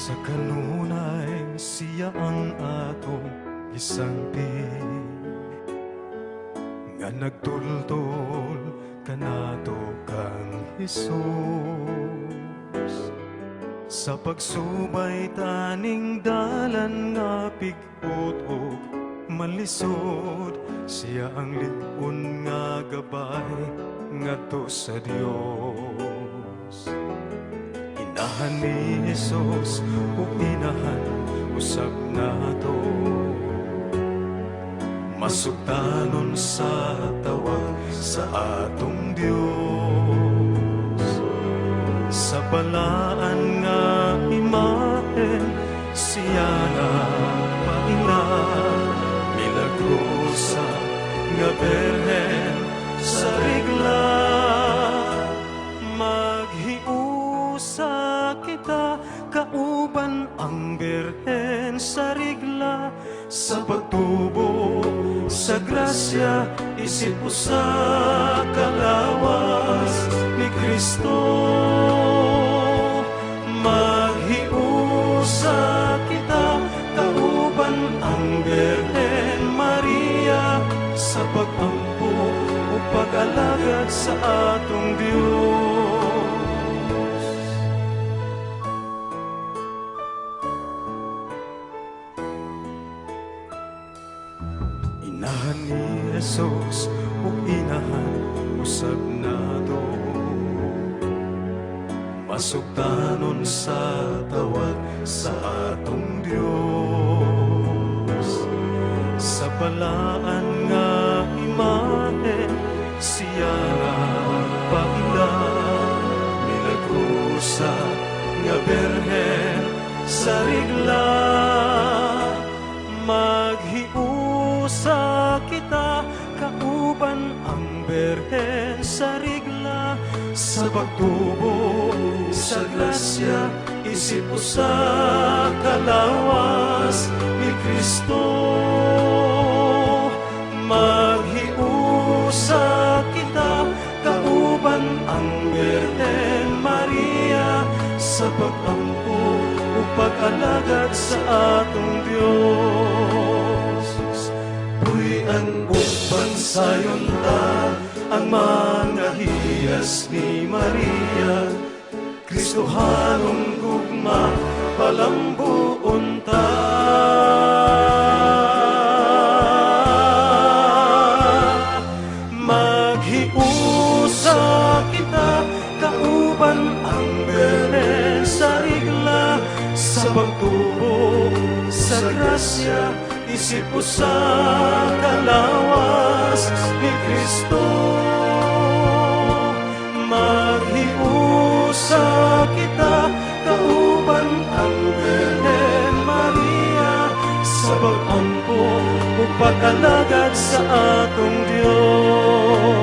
Sa kanunay, siya ang atong gisangpit nga nagtultol kanato kang Jesus sa pagsubay taning dalan nga pig-ot ug malisod. Siya ang lig-on nga gabay ngadto sa Dios. Inahan ni Jesus ug inahan usab nato, masugtanon sa tawag sa atong Dios. Sa balaan nga imahen, siya na paila, milagrosa nga Berhen sa Rigla. Maghiusa kita kauban ang Birhen sa Rigla sa pagtubo sa grasya isip usa ka lawas ni Kristo. Maghiusa kita kauban ang Birhen Maria sa pag-ampo ug pag-alagad sa atong Dios. Inahan ni Jesus ug inahan usab nato, masugtanon sa tawag sa atong Dios. Sa balaan nga imahen, siya nga paila, milagrosa nga Berhen sa Rigla. Maghiusa kita kauban ang Berhen sa Rigla sa pagtubo sa grasya isip usa ka lawas ni Kristo. Maghiusa kita kauban ang Birhen Maria sa pag-ampo ug pag-alagad sa atong Dios. Puy-an ug pagsayon ta ang mga hiyas ni Maria. Kristohanong gugma, palambuon ta. Maghiusa kita kauban ang Birhen sa Rigla sa pagtubo sa grasya isip usa ka lawas ni Kristo. Maghiusa kita kauban ang Birhen Maria sa pag-ampo ug pag-alagad sa atong Dios.